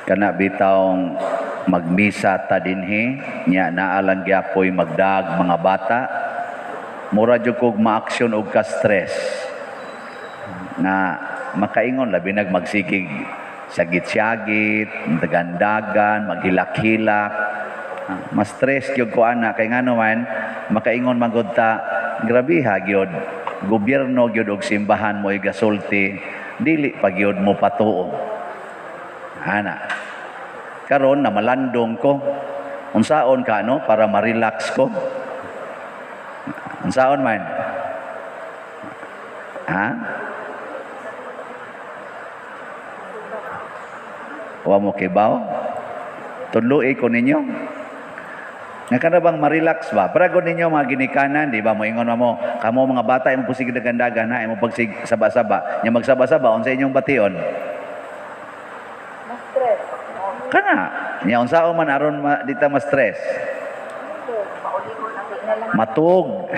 Kana bitawng magmisa ta dinhi nya, naa lang gyapoy magdag mga bata, mura jud kog maaksyon og ka-stress nga makaingon, labi nag magsigig sagit-sagit, dagandagan, maghilak-hilak. Ma-stress gyud ko ana kay ngano man makaingon man gud ta, grabe ha gyud, gobyerno gyud og simbahan mo gasulti, dili pa gyud mo patuo ana. Karon namalandong ko, unsaon ka no para ma-relax ko? Unsaon man, ha? Wa mo kibaw? Tudloi ko ninyo. Nga kana bang ma-relax ba? Para gud ninyo mga ginikanan, di ba? Moingon mo, kamo mga bata, imo pusig dagandagan na, imo pagsig saba-saba. Nya magsaba-saba, unsa inyong bation? Ma-stress. Kana. Nya unsaon man aron ma, di ta ma-stress? Na lang. Matug.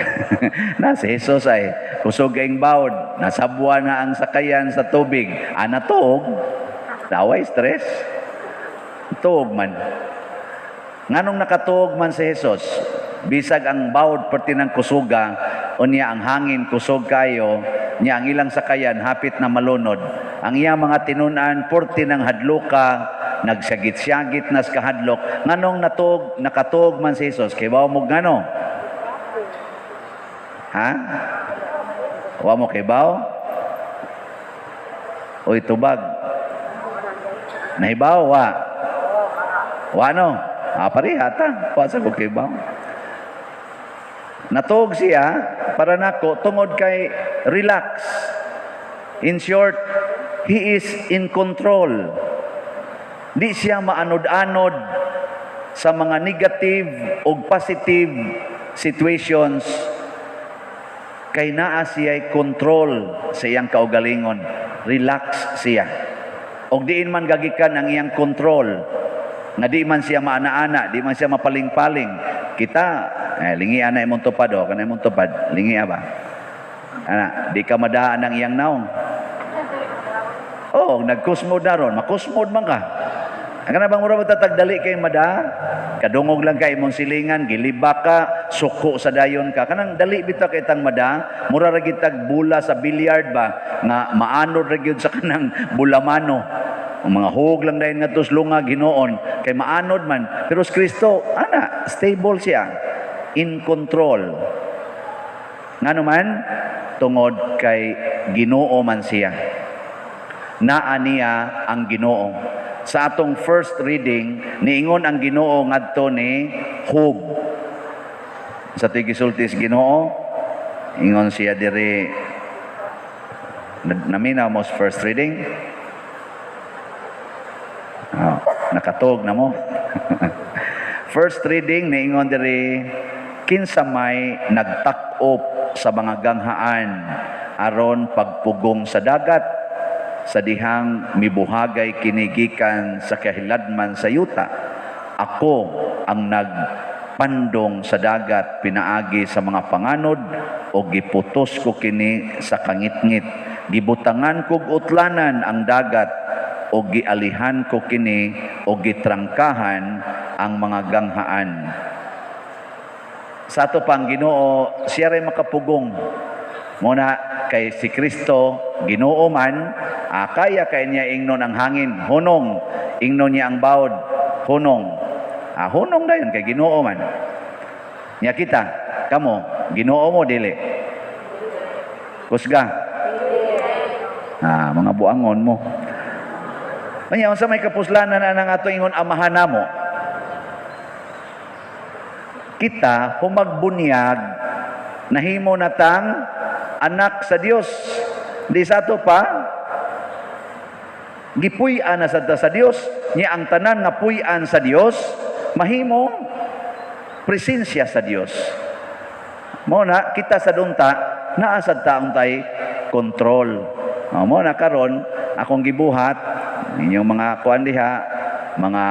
Na si Jesus ay kusog kaing bawod, nasabwa na ang sakayan sa tubig. Ana tuog. Daway stress. Tuog man. Nganong nakatuog man si Jesus? Bisag ang bawod perti ng kusuga, unya ang hangin kusog kayo, nya ang ilang sakayan hapit na malunod. Ang iyang mga tinunan perti ng hadluka, nagsagit-syagit nas kahadlok. Nganong natuog, nakatuog man si Jesus? Kay mo ngano? Ha? Wa mo kibaw? Uy, tubag. Nahibaw, wa? Wa no? Ah, pareha ta. Wa sa ko kibaw. Natuog siya para nako tungod kay relax. In short, he is in control. Di siya maanod-anod sa mga negative o positive situations kay naa siya'y control sa iyang kaugalingon. Relax siya. Og diin man gagikan ang iyang control, nga di man siya maana-ana, di man siya mapaling-paling. Kita, eh, lingi ana imong tupad o, kana imong tupad, lingi ba? Ana, di ka madaan ang iyang naong. Oh, nagkusmod na ron, makusmod man ka. Ang kana bang mura ba tatagdali kay mada? Kadungog lang kay imong silingan, giliba ka, suko sa dayon ka. Kanang dali bitaw kay tang mada, mura ra gitag bula sa billiard ba nga maanod ra gyud sa kanang bulamano. Ang mga hug lang dayon nga lunga Ginoon kay maanod man. Pero si Kristo, ana, stable siya, in control. Ngano man, tungod kay Ginoo man siya, naa niya ang Ginoo. Sa atong first reading, niingon ang Ginoo ngadto ni Job. Sa ito'y gisulti sa Ginoo, ingon siya diri, naminaw mo sa first reading? Oh, nakatog na mo. First reading, niingon diri, kinsa may nagtak-op sa mga ganghaan aron pagpugong sa dagat sa dihang mibuhagay kini gikan sa kahiladman sa yuta? Ako ang nagpandong sa dagat pinaagi sa mga panganod o giputos ko kini sa kangitngit. Gibutangan kog utlanan ang dagat o gialihan ko kini o gitrangkahan ang mga ganghaan. Sa ato pang Ginoo, siya ray makapugong. Muna kay si Kristo Ginoo man, kaya kay niya ingnon ang hangin, hunong. Ingnon niya ang bawod, hunong. Hunong dayon kay Ginoo man. Nya kita, kamo, Ginoo mo dili? Kusga. Mga buangon mo. Kanya unsa may kapuslanan anang ato ingon Amahan namo? Kita humagbunyaag, nahimo natang anak sa Dios. Di sa ato pa gipuy-an na sad ta sa Dios, nya ang tanan nga puy-an sa Dios mahimong presensya sa Dios. Mo na kita sa dunta naa sad ta untay control. O, mo na karon akong gibuhat inyong mga kuan diha, mga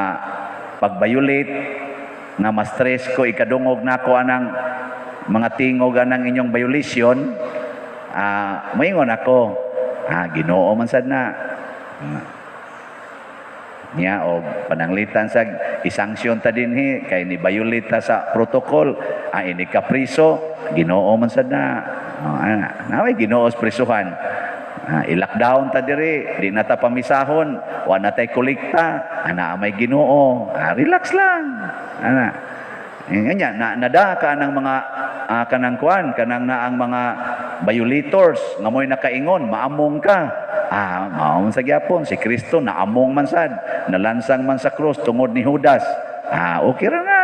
pag-violate nga ma-stress ko ikadungog nako anang mga tingog anang inyong violation, moingon ako, Ginoo man sad na. Niya og pananglitan sa isanksyon ta dinhi kay ni violate ta sa protocol, ah, ini ka priso, Ginoo man sad na. Oh, ana, naway Ginoo sa prisuhan. Ah, i-lockdown ta diri, di na ta pamisahon, wa na tay kolekta, ana may Ginoo. Ah, relax lang. Ana. Eh, ganyan, na, nada ka ng mga kanang kuan, kanang naang mga violators nga mo'y nakaingon, maamong ka. Ah, mao man sa gyapon si Kristo naamong man sad, nalansang man sa krus tungod ni Judas. Ah, okay ra na.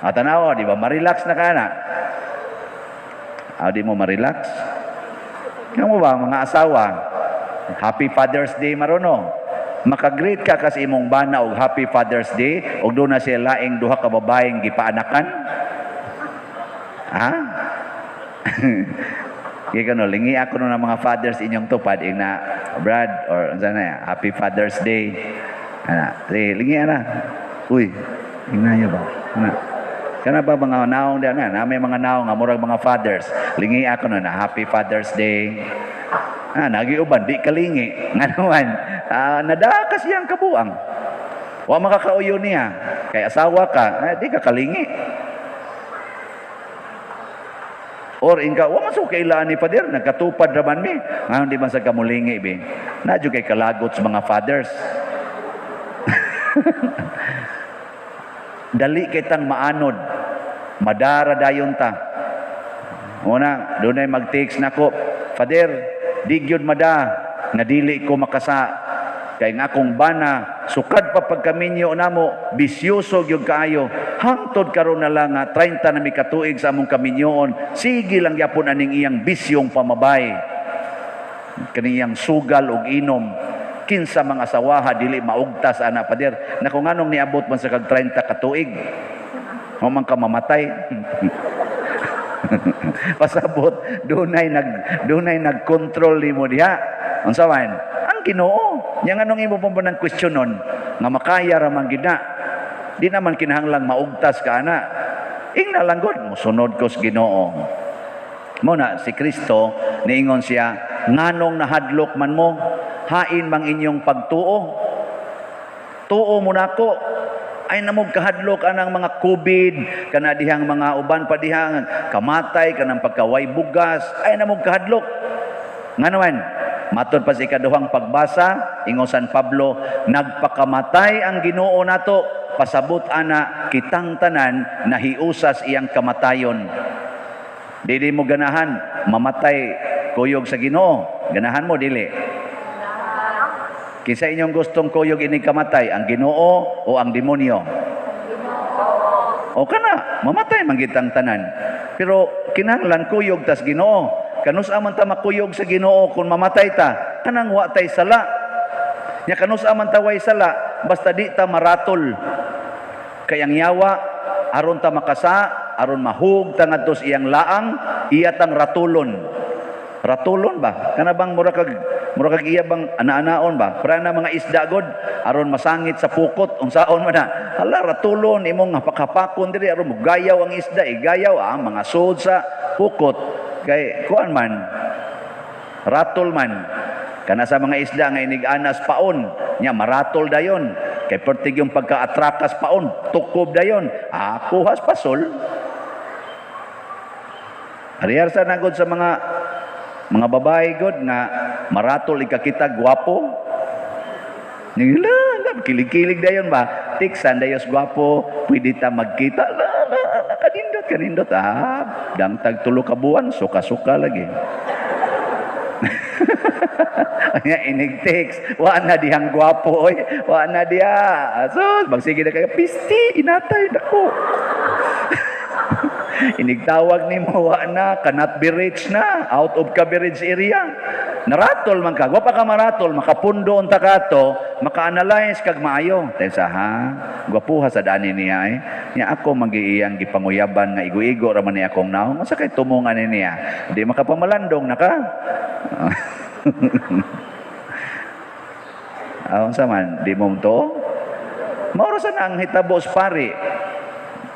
Ah, tanawa, di ba? Ma-relax na ka na. Ah, di mo ma-relax? Kamo ba, mga asawa, Happy Father's Day marono. Makagreet ka kasi imong bana og Happy Father's Day og doon na siya laing duha ka babaeng gipaanakan? Ha? Kaya kano, lingi ako no ng mga fathers inyong tupad, ing na, Brad, or unsa na, Happy Father's Day. Ana, lingi ana. Uy, ingna niyo ba? Ana. Kana ba mga naong di na, na may mga naong nga murag mga fathers. Lingi ako no na Happy Father's Day. Ah, nagiuban di kalingi. Ngano man, ah, nada kasi ang kabuang. Wa makakauyo niya. Kay asawa ka, ah, di ka kalingi. Or ingka, wa man so kailaan ni Father, nagkatupad raman mi. Ngayon di man sa kamulingi bi. Na jud kay kalagot sa mga fathers. Dali kitang maanod. Madara dayon ta. Una, dunay mag-text nako, "Father, di gyud mada nga dili ko makasa kay nga akong bana sukad pa pagkaminyo namo bisyoso gyud kaayo, hangtod karon na lang nga 30 na mi katuig sa among kaminyoon, sige lang gyapon aning iyang bisyong pamabay, kaniyang sugal og inom. Kinsa mga asawaha dili maugtas ana, Pader?" Nako, nganong niabot man sa kag 30 ka tuig mo man ka mamatay? Pasabot dunay nagkontrol nimo diha. Unsa man ang Ginoo nya, nganong imo pa ba nang kwestiyonon nga makaya ra man gid na? Di naman kinahanglang maugtas ka ana. Ingna lang gud, musunod ko sa Ginoo. Mo na si Kristo niingon siya, "Nganong nahadlok man mo? Hain mang inyong pagtuo. Tuo mo nako." Ay namog kahadlok anang mga COVID, kana dihang mga uban pa dihang kamatay, kanang pagkaway bugas, ay namog kahadlok. Ngano man, matod pa sa ikaduhang pagbasa, ingon San Pablo, nagpakamatay ang Ginoo nato, pasabot ana kitang tanan nahiusas iyang kamatayon. Dili mo ganahan mamatay kuyog sa Ginoo? Ganahan mo dili? Kinsa inyong gustong kuyog inig kamatay, ang Ginoo o ang demonyo? O kana, mamatay man kitang tanan. Pero kinahanglan kuyog tas Ginoo. Kanus-a man ta makuyog sa Ginoo kung mamatay ta? Kanang wa tay sala. Nya kanus-a man ta way sala? Basta di ta maratol. Kay ang yawa aron ta makasa, aron mahug ta ngadto sa iyang laang, iya tang ratulon. Ratulon ba? Kana bang mura kag iya bang ana-anaon ba? Para na mga isda god aron masangit sa pukot, unsaon man na? Hala, ratulon imong hapakapakon diri aron mogayaw ang isda, igayaw ah, mga sud sa pukot. Kay kuan man, ratol man. Kana sa mga isda nga inig-anas paon, nya maratol dayon. Kay pertig yung pagka-atrakas paon, tukob dayon. Ah, kuhas pasol. Ariyar sa nagod sa mga babae god nga maratol ikakita gwapo. Nila, kilig-kilig dayon ba? Tiksan dayos gwapo, pwede ta magkita. La, la, la, kanindot, kanindot. Ah, dangtag 3 ka buwan, suka-suka lagi. Anya inig text, wa na dihang gwapo oy, wa na diha. So, magsige na kayo, pisti, inatay nako. Inigtawag nimo, wa na, cannot be reached na, out of coverage area. Naratol man ka, wa pa ka maratol, makapundo unta ka to, maka-analyze kag maayo. Tensa ha, gwapuha sa dani niya eh. Nya ako magiiyang gipanguyaban nga igo-igo ra man ni akong naong. Unsa kay tumong ani niya? Di makapamalandong na ka. Ah, unsa man, di mo to? Mao ra sa ang hitabo sa pari.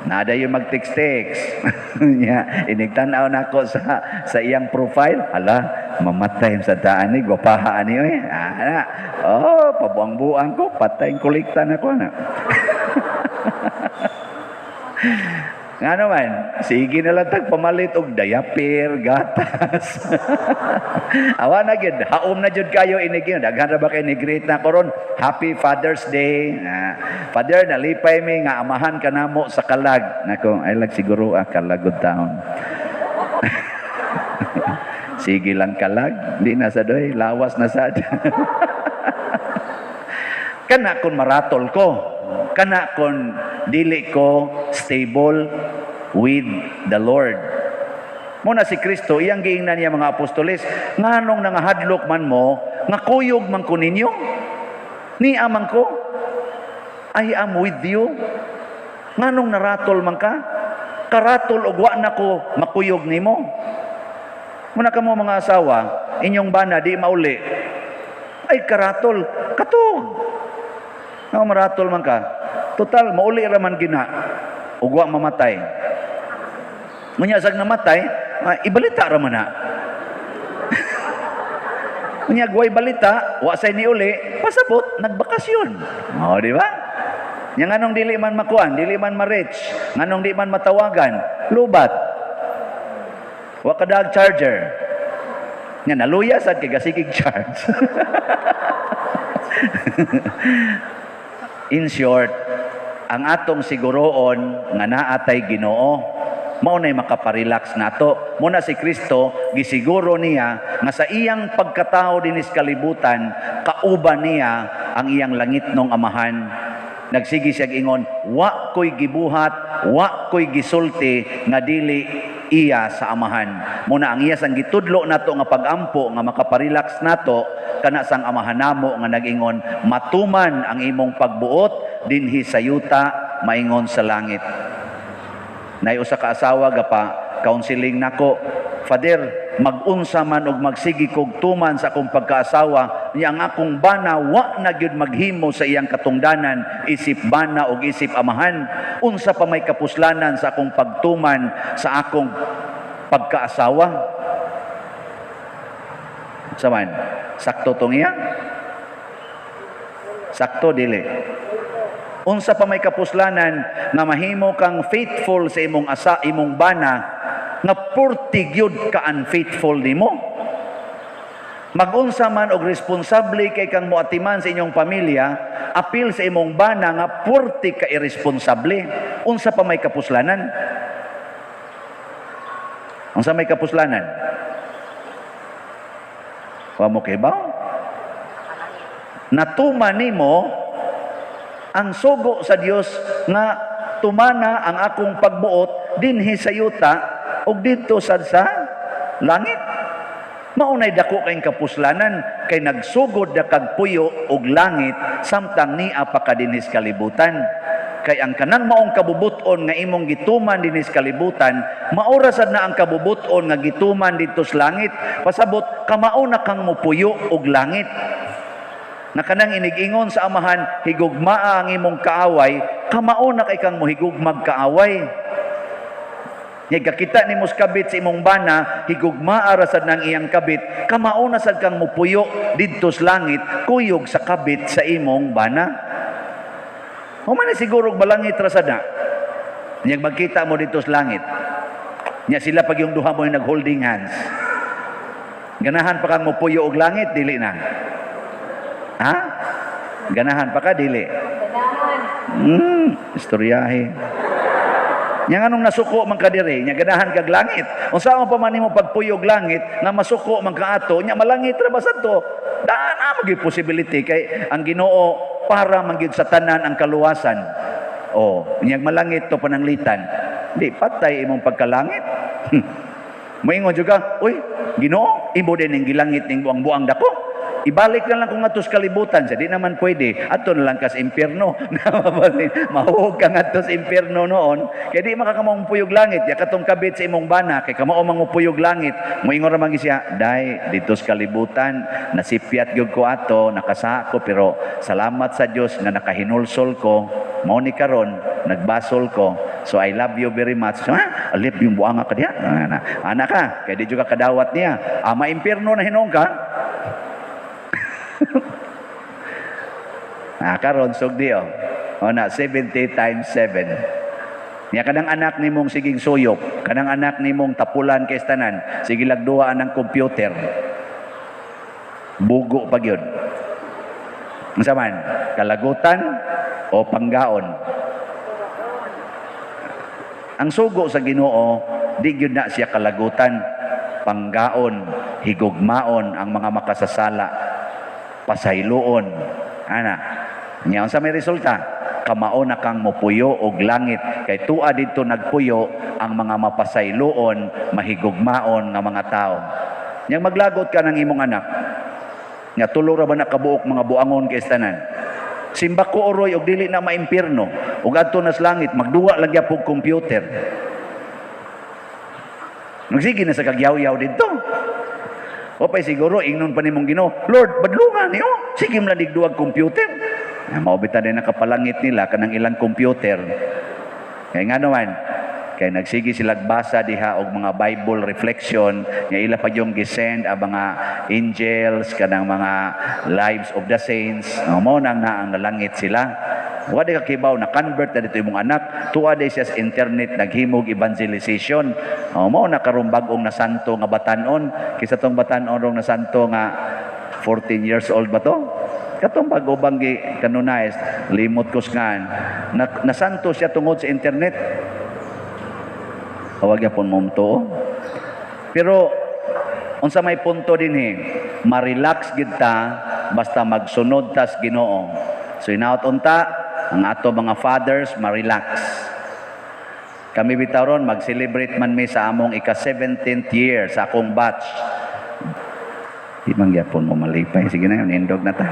Nada yung mag-text-text. Nya, inigtanaw nako sa iyang profile. Hala, mamatay sa daan ni, gwapaha ani oy. Ah, na. Oh, pabuang-buang ko, patay kolekta na ko na. Nga naman, sige na lang tag pamalit og diaper, gatas. Awa na gyud, haom na jud kayo inig. Daghan ra ba kay ni-greet na karon? Happy Father's Day. Ah, Father, nalipay mi nga amahan ka namo sa kalag. Nako, ay lag siguro ah, kalag gud taon. Sige lang kalag, di na sa doy, lawas na sad. Kana kung maratol ko, kana kung dili ko stable with the Lord. Muna si Kristo, iyang giingnan niya mga apostoles, nganong nangahadlok man mo, nga kuyog man ko ninyo, ni amang ko, I am with you. Nganong naratol man ka? Karatol og wa na ko makuyog nimo. Muna kamo mga asawa, inyong bana di mauli. Ay karatol, katog. Nga maratol man ka. Total, mauli ra man gina. Ug wa mamatay. Ngunya sag namatay, ibalita ra man na. Unya gway balita, wa say ni uli, pasabot nagbakasyon. Oh, di ba? Nya nganong dili man makuan, dili man ma-reach, nganong di man matawagan, lubat. Wa kadag charger. Nya naluya sad kay gasigig charge. In short, ang atong siguroon nga naatay Ginoo, mao nay makaparelax nato. Muna si Kristo gisiguro niya nga sa iyang pagkatao dinis kalibutan, kauban niya ang iyang langitnong Amahan. Nagsige siya ingon, wa ko'y gibuhat, wa ko'y gisulti nga dili iya sa Amahan. Muna ang iya sang gitudlo nato nga pagampo nga makaparelax nato kana sang Amahan namo nga nag-ingon, matuman ang imong pagbuot dinhi sa yuta maingon sa langit. Nay usa ka asawa gapa counseling nako, Father, magunsa man og magsigi kog tuman sa akong pagkaasawa, niya ang akong bana wa na gyud maghimo sa iyang katungdanan isip bana og isip amahan. Unsa pa may kapuslanan sa akong pagtuman sa akong pagkaasawa? Saman, sakto tong iya? Sakto dili? Unsa pa may kapuslanan nga mahimo kang faithful sa imong asa imong bana nga purti gyud ka unfaithful nimo? Magunsa man og responsable kay kang moatiman sa inyong pamilya, apil sa imong bana nga purti ka irresponsable. Unsa pa may kapuslanan? Unsa may kapuslanan? Wa mo kay ba? Natuman nimo ang sugo sa Dios nga tumana ang akong pagbuot dinhi sa yuta ug didto sad sa langit. Maunay dako kayong kapuslanan kay nagsugod na kag puyo og langit samtang nia pa ka dinhis kalibutan. Kay ang kanang maong kabubuton nga imong gituman dinhis kalibutan, maura sad na ang kabubuton nga gituman didto sa langit. Pasabot kamao na kang mupuyo og langit. Na kanang inigingon sa Amahan, higugmaa ang imong kaaway, kamao na kay kang mohigugmag kaaway. Nya kakita nimo sa kabit sa imong bana, higugmaa ra sad nang iyang kabit, kamao na sad kang mupuyo didto sa langit, kuyog sa kabit sa imong bana. Human na siguro balangit ra sad na. Nya magkita mo didto sa langit. Nya sila pag yung duha mo yung nag-holding hands. Ganahan pa kang mupuyo og langit, dili na. Ha? Ganahan pa ka, dili? Ganahan. Istoryahe. Nya nganong nasuko man ka diri, nya ganahan kag langit. Unsa man pa man nimo pagpuyog langit nga masuko man ka ato, nya malangit ra ba sad to? Daan na magyud possibility kay ang Ginoo para man gyud sa tanan ang kaluwasan. Oh, nya malangit to pananglitan. Di patay imong pagkalangit. Moingon jud ka, uy, Ginoo, imo din ning gilangit ning buang-buang dako. Ibalik na lang kung atos kalibutan siya, di naman pwede. Ato na lang kas impyerno. Mahuog ka ngadto sa impyerno noon. Kaya di makakamong puyog langit. Ya katong kabit sa imong bana, kay kamao mangupuyog langit. Moingon ra man siya, day, dito sa kalibutan, nasipyat gyud ko ato, nakasa ko, pero salamat sa Dios nga nakahinulsol ko. Mao ni karon, nagbasol ko. So I love you very much. Ha? Alip yung buanga ka diya. Ana, ana ka, kay di jud ka kadawat niya. Ah, maimpierno na hinuon ka. Ah, karon sugdi oh. O na, 70 times 7. Nya kanang anak nimong siging suyop, kanang anak nimong tapulan kay tanan, sige lagduaan ng computer. Bugo pa gyud. Unsa man? Kalagutan o panggaon? Ang sugo sa Ginoo, di gyud na siya kalagutan, panggaon, higugmaon ang mga makasasala, pasayloon. Ana. Nya unsa may resulta? Kamao na kang mopuyo og langit kay tua didto nagpuyo ang mga mapasayloon, mahigugmaon nga mga tao. Nya maglagot ka ng imong anak, nga tulo ra ba na kabuok mga buangon kay tanan. Simbako oroy og dili na maimpierno ug adto nas langit magduwa lang gyapon computer. Nagsige na sa kagyaw-yaw didto. O pay siguro ingnon pa nimong Ginoo, "Lord, badlungan niyo. Sige mo lang digduwag computer." Na mao bitaw din nakapalangit nila kanang ilang computer. Kay nga naman, kay nagsige sila basa diha og mga Bible reflection nga ila pa yung gisend ang mga angels kanang mga lives of the saints. No, mao nang naang nalangit sila. Wa di ka kibaw na convert na dito imong anak, tuwa di siya sa internet naghimog evangelization. Oh, mao na karon bag-ong nasanto nga batanon kaysa tong batanon rong nasanto nga 14 years old ba to? Katong bago bang gi kanunay, limot ko ngan. Na, nasanto siya tungod sa internet. Tawag yapon mo to. Pero unsa may punto dinhi, ma-relax gid ta basta magsunod tas Ginoo. So inaot unta ang ato mga fathers ma-relax. Kami bitaw ron mag-celebrate man mi sa among ika-17th year sa akong batch. Di man gyapon mo malipay. Sige na, nindog na ta.